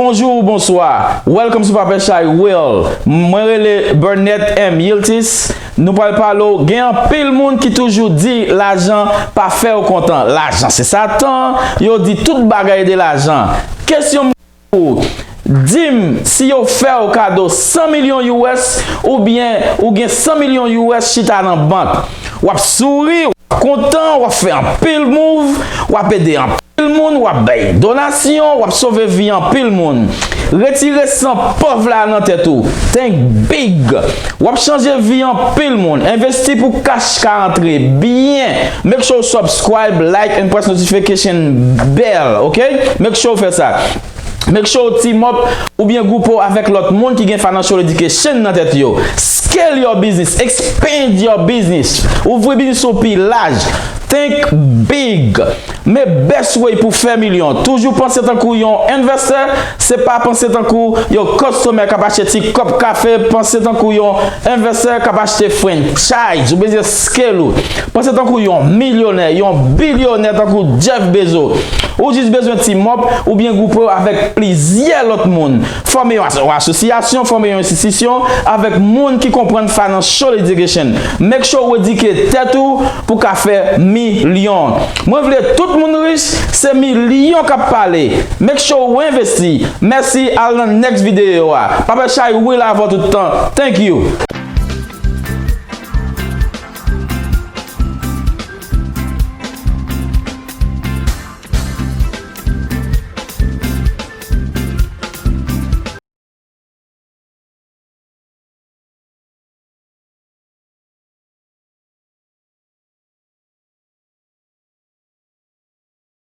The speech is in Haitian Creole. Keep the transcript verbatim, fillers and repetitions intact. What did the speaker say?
Bonjou ou bonswa. Welcome sou Papè Chay Will. Mwen rele Burnett M Yiltis. Nou pral pale w, gen anpil moun ki toujou di lajan pa fè w kontan. Lajan se satan, yo di tout bagay de lajan. Kesyon m pou ou, di m si yo fè w kado san milyon U S oubyen ou gen san milyon U S chita nan bank. W ap souri, w ap kontan, w ap fè anpil move, w ap ede anpil moun, w ap bay donasyon, w ap sove vi anpil moun. Retire san pòv la nan tèt ou. Think big. W ap chanje vi anpil moun. Envesti pou kach ka antre byen. Make sure w subscribe, like and press notification bell, ok? Make sure w fè sa. Make sure w team up oubyen gwoupe w avèk lòt moun ki gen financial education nan tèt yo. Scale your business, expand your business. Ouvri biznis ou pi laj. Think big. Men best way pou fè milyon. Toujou panse tankou yon envestè, se pa panse tankou yon konsomè k ap achte ti kòp kafe, panse tankou yon envestè k ap achte franchise. Ou bezwen scale ou. Panse tankou yon milyonè, yon bilyonè tankou Jeff Bezos. Ou jis bezwen team up oubyen gwoupe w avèk plizyè lòt moun. Fòme yon aso-, asosyasyon, fòme yon enstitisyon avèk moun ki konprann financial education. Make sure w edike tèt ou pou ka fè milyon. Mwen vle tout moun rich, se milyon k ap pale. Make sure w envesti. Mèsi, al nan next videyo a. Papè Chay Will avè w tout tan. Thank you.